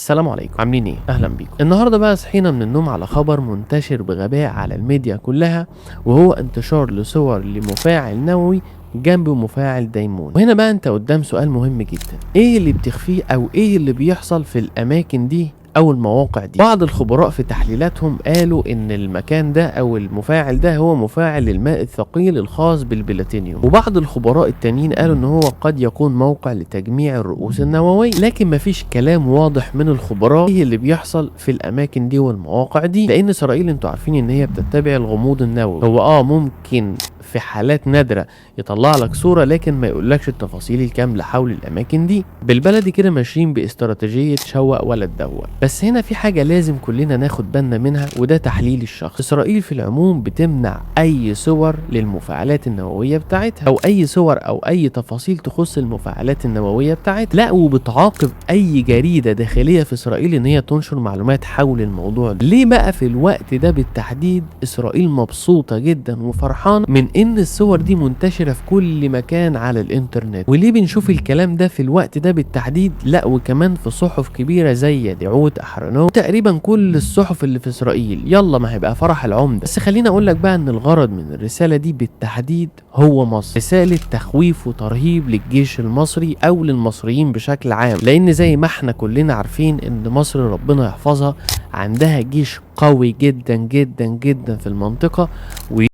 السلام عليكم، عاملين ايه؟ اهلا بيكم. النهارده بقى صحينا من النوم على خبر منتشر بغباء على الميديا كلها، وهو انتشار لصور لمفاعل نووي جنب مفاعل ديمون. وهنا بقى انت قدام سؤال مهم جدا: ايه اللي بتخفيه او ايه اللي بيحصل في الاماكن دي او المواقع دي؟ بعض الخبراء في تحليلاتهم قالوا ان المكان ده او المفاعل ده هو مفاعل الماء الثقيل الخاص بالبلاتينيوم، وبعض الخبراء التانيين قالوا ان هو قد يكون موقع لتجميع الرؤوس النووية. لكن مفيش كلام واضح من الخبراء ايه اللي بيحصل في الاماكن دي والمواقع دي، لان اسرائيل انتوا عارفين ان هي بتتبع الغموض النووي. هو ممكن في حالات نادرة يطلع لك صورة، لكن ما يقولكش التفاصيل الكاملة حول الأماكن دي. بالبلدي كده ماشيين باستراتيجية شوق ولا تدوق. بس هنا في حاجة لازم كلنا ناخد بالنا منها، وده تحليل الشخص. إسرائيل في العموم بتمنع أي صور للمفاعلات النووية بتاعتها، أو أي صور أو أي تفاصيل تخص المفاعلات النووية بتاعتها، لا وبتعاقب أي جريدة داخلية في إسرائيل إن هي تنشر معلومات حول الموضوع ده. ليه بقى في الوقت ده بالتحديد إسرائيل مبسوطة جدا وفرحانة من إن الصور دي منتشرة في كل مكان على الإنترنت؟ وليه بنشوف الكلام ده في الوقت ده بالتحديد؟ لا وكمان في صحف كبيرة زي يديعوت أحرونوت، تقريبا كل الصحف اللي في إسرائيل. يلا ما هيبقى فرح العمدة. بس خليني أقول لك بقى إن الغرض من الرسالة دي بالتحديد هو مصر، رسالة تخويف وترهيب للجيش المصري أو للمصريين بشكل عام، لأن زي ما احنا كلنا عارفين إن مصر ربنا يحفظها عندها جيش قوي جدا جدا جدا في المنطقة.